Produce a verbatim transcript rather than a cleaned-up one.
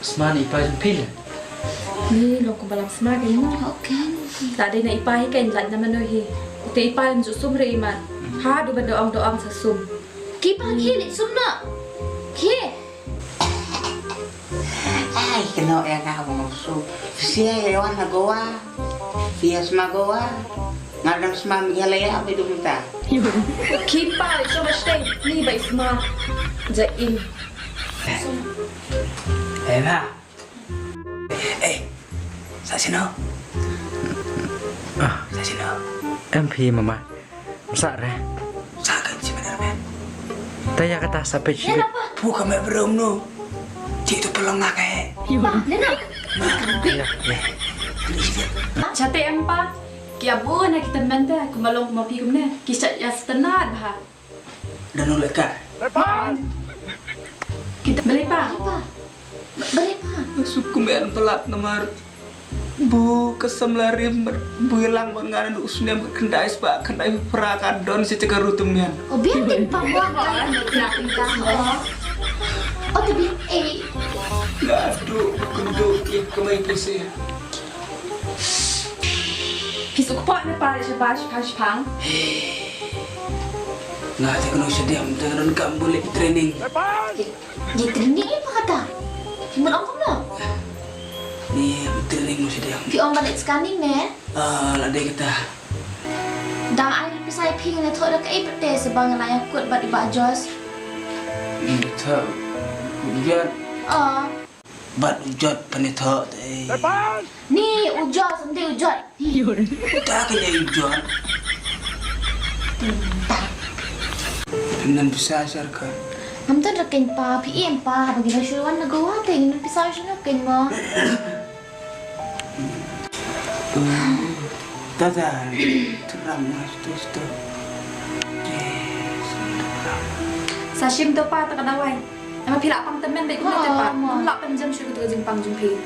Sma na i pa jong phi leh. Ni long kumba lam sma kein mo. Okay. La dei na i pa hi kein, lait na mano hi. Te i pa im ju sum re i mat. Ha, du ban da ong da ong sa sum. Ki pa ki leit sum na. Ki. Ai, kino ïa nga ba ngam sum. Sia ïa wan na Goa. Sia sma Goa. Nga dang sma Meghalaya ba dum ta. Ki pa leit sum ba steng. Ni ba i sma. Ja in. Eh, ba. Eh, sa sino? Ah. Sa sino? Em phi mama. Sa re. Sa kan si benar men. Ta ïa kata sa peit shi bit. Pu ka me brum no. Ti tu pelong nak eh. Pa, nena. Ya, ya. Chate em pa. Ki abu na kita mente kumba long kumba phi kumne. Ki sa ïa stenat bha. Dan ulah ka. Kita beli pa. Pa. Beli pa. Suk kum ïan palat namar. Bu ka samla rim bu ilang ban ngan du snem ka khyndai spa khyndai pra ka don si ka rutum ïan. O biang din pa buat ka. O te bi eh. Nadu kundu ik kemai pese. Hi suk pa ne pa shabash pa shpang. Nga te kano shadiam te don kam boleh training. Di training ni pa kata. Mun ong kumno? Ni training mesti dia. Phi ong balik scanning ne? Ah, la dei kata. Dang ai pisa phi ne thoh da ka ip te sebang la ïa kut bad i ba Jos. Ni thoh. Biar. Ah. Bad u Jot pynithoh te. Ni u Jot, senti u Jot. Ta ka ïa u Jot. Nan pisa sarka. Ngam ton rakin pa, phi em pa, bagi da shuruan na Goa te, nan pisa shuruan rakin mo. Tata, teram mas tu tu. Sa shim to pa ta ka dawai. Ama phi lah pang temen dei kumne te pa. Ngam lah pynjem shu ka tu ka jingpang jong phi.